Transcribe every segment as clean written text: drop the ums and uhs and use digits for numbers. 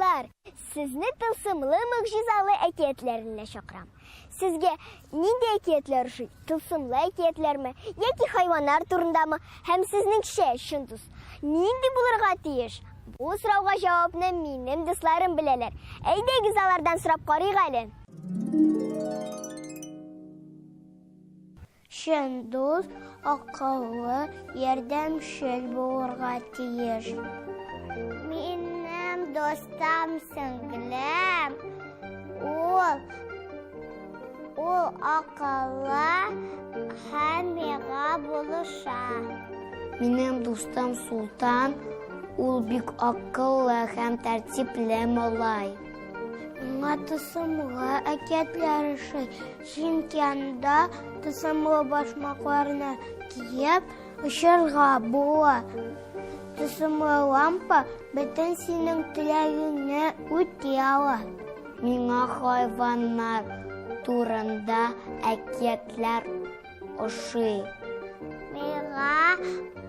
Дуслар, сезне тылсымлы могҗизалы әкиятләренә чакырам. Сезгә нинди әкиятләр ошый? Тылсымлы әкиятләрме яки хайваннар турындамы? Һәм сезнеңчә, чын дус нинди булырга тиеш? Бу сорауга җавапны минем дусларым беләләр. Әйдәгез алардан сорап карыйк әле. Чын дус акыллы, ярдәмчел булырга тиеш. Минем дустым сеңлем, ул ул акыллы һәм миңа булыша. Минем дустым Султан, ул бик акыллы һәм тәртипле малай. Миңа тылсымлы әкиятләр ошый. Чөнки анда тылсымлы башмакларны киеп очарга була. Тылсымлы лампа бөтен синең теләгеңне үти ала. Миңа хайваннар турында әкиятләр ошый. Миңа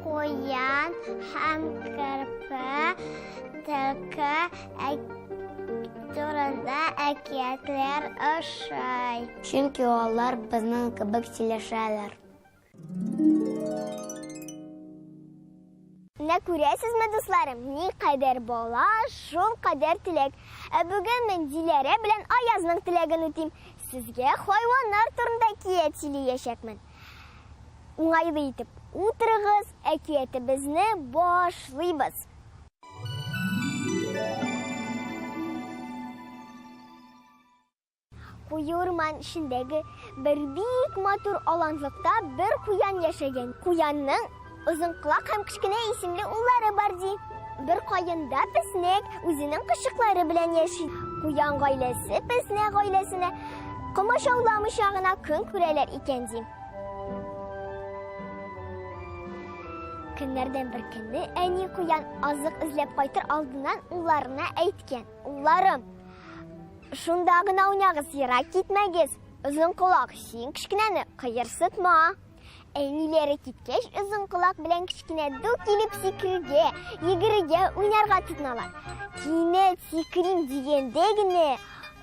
куян һәм керпе, төлке турында әкиятләр ошый. Чөнки алар безнең кебек сөйләшәләр. Менә күрәсезме, дусларым, никадәр бала, шул кадәр теләк. Ә бүген мин Диләрә белән Аязның теләген үтим. Сезгә хайваннар турында әкият сөйләячәкмен. Уңайлы итеп утырыгыз, әкиятебезне башлыйбыз. Куе урман эчендәге бер бик матур аланлыкта бер куян яшәгән. Куянның озын колак һәм кечкенә исемле уллары бар ди. Бер каенда песнәк үзенең кошчыклары белән яши. Куян гаиләсе песнәк гаиләсенә комачауламыйча гына көн күрәләр икән ди. Көннәрдән бер көнне әни куян азык эзләп кайтыр алдыннан улларына әйткән: "Улларым, Шунда гына уйнагыз, ерак китмәгез. Озын колак, син кечкенәне кыерсытма. Әниләре киткәч, озын колак белән кечкенә ду килеп сикерергә, йөгерергә, уйнарга тотыналар. Кинәт сикерим дигәндә генә,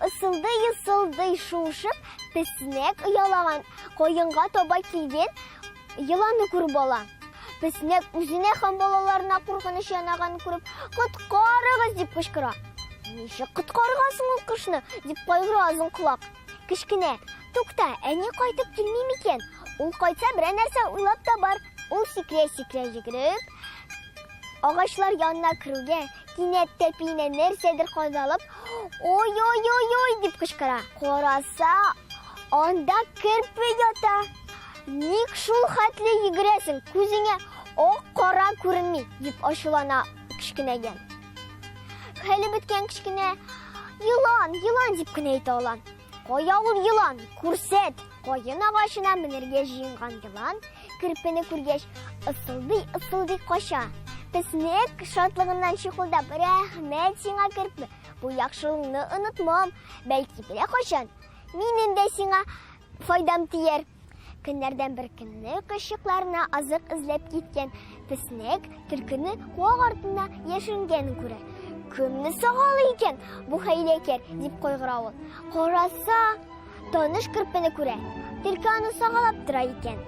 ысылдый-ысылдый шуышып, песнәк оялаган каенга таба килгән еланны күреп ала. Песнәк үзенә һәм балаларына куркыныч янаганын күреп, "Коткарыгыз!" дип кычкыра. Ничек коткарырга соң ул кошны? дип кайгыра озын колак. Кечкенә, тукта, әни кайтып килми микән? Ул кайтса, берәр нәрсә уйлап табар. Ул сикерә-сикерә йөгереп, агачлар янына керүгә, кинәт тәпиенә нәрсәдер кадалып, ой-ой-ой-ой дип кычкыра. Караса, анда керпе ята. Ник шул хәтле йөгерәсең, күзеңә ак-кара күренми, дип ачулана кечкенәгә. Хәле беткән кечкенә, елан, елан дип кенә әйтә ала. Кая ул елан? Күрсәт! Каен агачына менергә җыенган елан, керпене күргәч, ысылдый-ысылдый кача. Песнек шатлыгыннан чикылдап, рәхмәт сиңа, керпе, бу яхшылыгыңны онытмам, бәлки берәр кайчан минем дә сиңа файдам тияр. Көннәрдән бер көнне кошчыкларына азык эзләп киткән песнәк төлкене куак артына яшеренгәнен күрә. Кемне сагалый икән бу хәйләкәр, дип кайгыра ул. Караса, таныш керпене күрә. Төлке аны сагалап тора икән.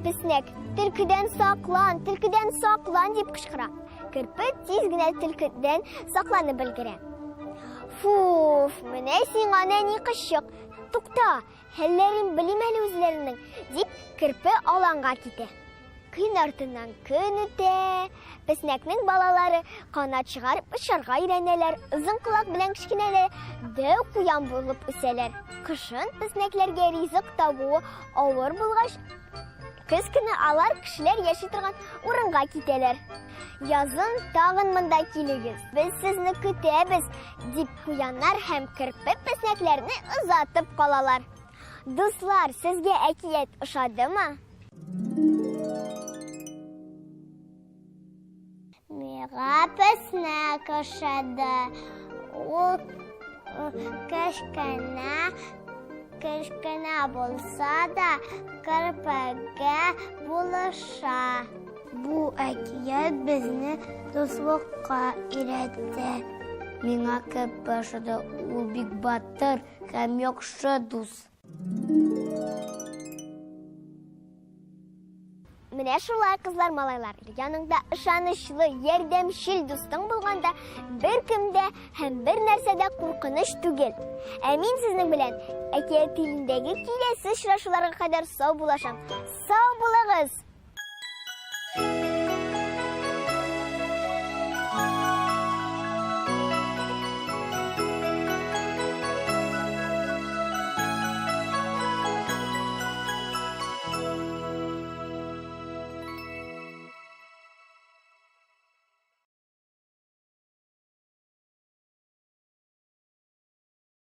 Песнәк, төлкедән саклан, төлкедән саклан, дип кычкыра. Керпе тиз генә төлкедән сакланып өлгерә. Фуф, менә сиңа нәни кошчык. Тукта, хәлләрен белим әле үзләренең, дип керпе аланга китә. Көн артыннан көн үтә. Песнәкнең балалары канат чыгарып очарга өйрәнәләр, озын колак белән кечкенәләр дәү куян булып үсәләр. Кышын песнәкләргә ризык табуы авыр булгач, көз көне алар кешеләр яши торган урынга китәләр. Язын тагын монда килегез, без сезне көтәбез, дип куяннар һәм керпе песнәкләрне озатып калалар. Дуслар, сезгә әкият ошадымы? Миңа песнәк ошады. Ул кечкенә, кечкенә булса да, керпегә булыша. Бу әкият безне дуслыкка өйрәтте. Миңа керпе ошады, ул бик батыр һәм яхшы дус. Менә шулай, кызлар, малайлар, яныңда ышанычлы, ярдәмчел дустың булганда беркем дә һәм бер нәрсә дә куркыныч түгел. Ә мин сезнең белән әкият илендәге киләсе очрашуларга кадәр сау булашам. Сау булыгыз!